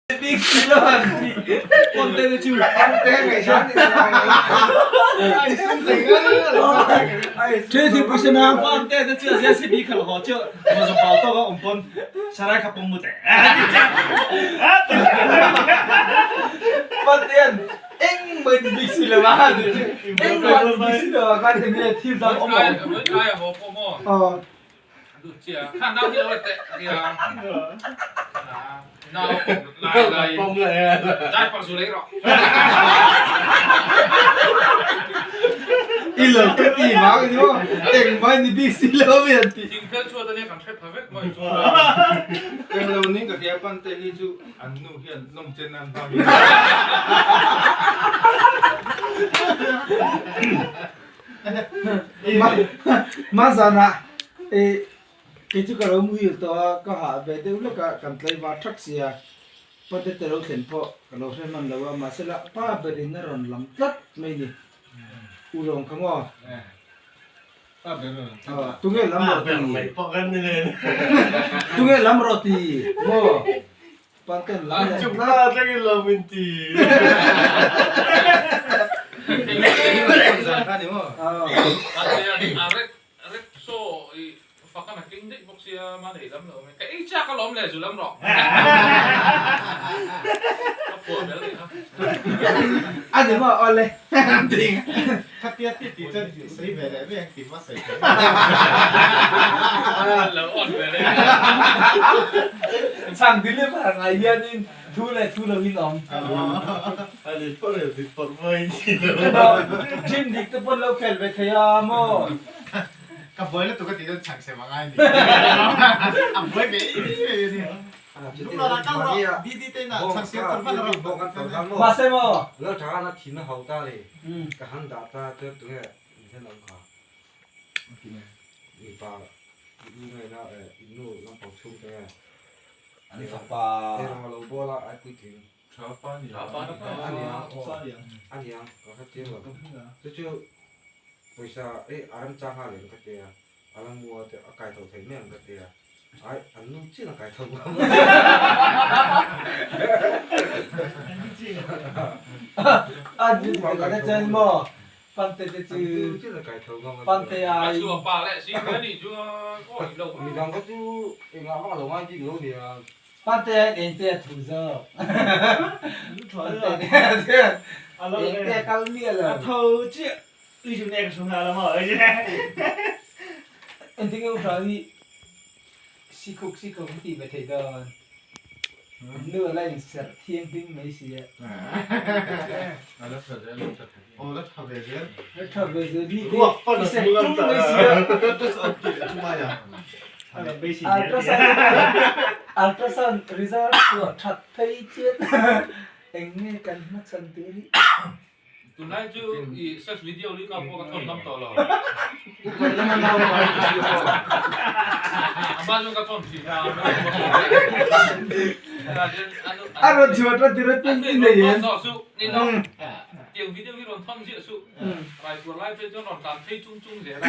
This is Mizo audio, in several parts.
Bik si lo an ti. Pawlte te chu. Pawlte ngaihsan ni ai sum thei ngal Thil thi puisen a pawlte te chu a zia si bik khal ho chu mo zo pau tawk a awm pawn sarai kha pawm mu te. Pawlte an eng mai ni bik si lo a eng mai ni bik si lo a kan enge thil dang awm lo. I lo ka ti vang ni maw engmah ni bik si lo mi an ti. Englo ning ka hria pan te hi chu an nu hian nawm chen an hmang in. Ma zanah kei chu ka lo muhil tawh a, ka hah ve deuh lek a, kan tlaivar thak sia, pate te lo thlen pawh ka lo hre hman lo a, mahse la pa berin a rawn lam tlat mai ni, u lawng kha maw? Tunge lam rawh ti? Tunge lam rawh ti maw? Panten lam leh tlat. A ni maw awle. Khatia ti ti chuan i sawi ve leh mai ang tih hma sawi theih. Chhang deliver ngai hianin thu leh thu lo in awm. Gym dik te pawn lo khel ve thei a maw. Ka buai lutuk a tih chuan chhang sem a ngai ni. A buai ve em em a ni. Mahse maw? An fapa. Ai, an nu chiah a kai tho ngam. A nu te te chuan maw pante te chu pante ai. Midang kha chu engah vak a lo ngai bik lo nia. Pante ai eng te a thu zawk. Pante te eng te a kal miah lo. A tho chiah ui chu nek a hru nghal a maw. Engtin nge u Hrang i sikhuk sikhuk an tih ve theih dawn? Nu a la inserh thianghlim mai si a. A la tha zel, la tha ve. Aw la tha ve zel. La tha ve zel hi i serh tum mai si a. Ultrasound ultrasound result chhuah that phei chian eng nge kan hmachhan tur hi. Tunlai chu i sex video li ka pawh ka thawn ngam tawh lo. Ama chu ka thawn thin a. A rawn chhuah tan tir a ping i nei em? Tiang video hi rawn thawn ziah suh. Raipur lai phei chuan rawn tlan phei chung chung zel a.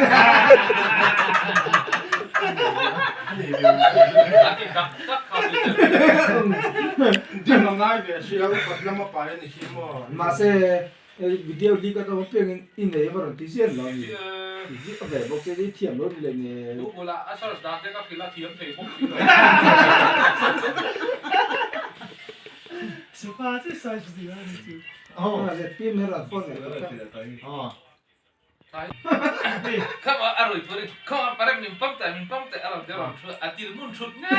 A ti tak tak kha chu. Dim a ngai ve si a, upat lama pai a ni si maw? Mahse video li ka tlawm apiangin i nei emaw rawn ti ziah lo a ni. Ti ziah ve bawk se i thiam lo ni leh nge. Google ah a search dan te ka hrilh a thiam thei bawk si lo. Sofa chu search zir a ni chu. Aw ZPM hi rawn phone leh tawh ka. Khama a rui pur in khama parek min pam teh min pam teh a rawn ti rawn thu a til mun thut ngei.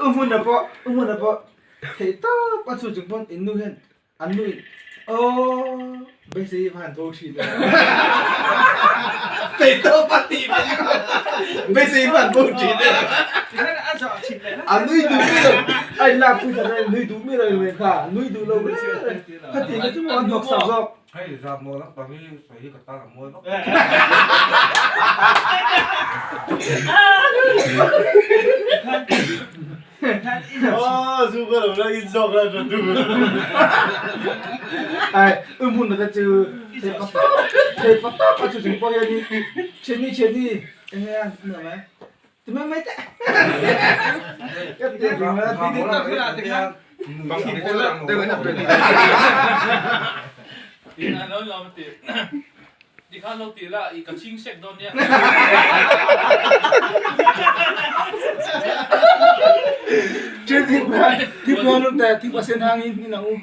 U hmun a pawh u hmun a pawh Theih tawp a chu chung pawn in nu hian an nu in aw beisei hi va han bo thin a theih tawp a tih mai beisei hi va han bo thin a. A nui duh mi lo, a in lak pui tak a nui duh mi lo in kha, a nui duh lo reng reng. Khati kha chu maw a hnawk sak zawk. Hei zam maw lampang hi sawi hi ka tan a mawi vak. Ai, u hmun na te chu thei pa tawp, thei pa tawp a chu chung pawh hian in thiani thiani enge a nuam e. Ti mai mai teh. Ka ti ding a, ti ding tak hunah te khan. Tin an lo nuam a ti. Ti khan lo ti la, i ka chhing sek dawn nia. Thil thip thip hnuai lum teh, thip a sen hangin in ang u.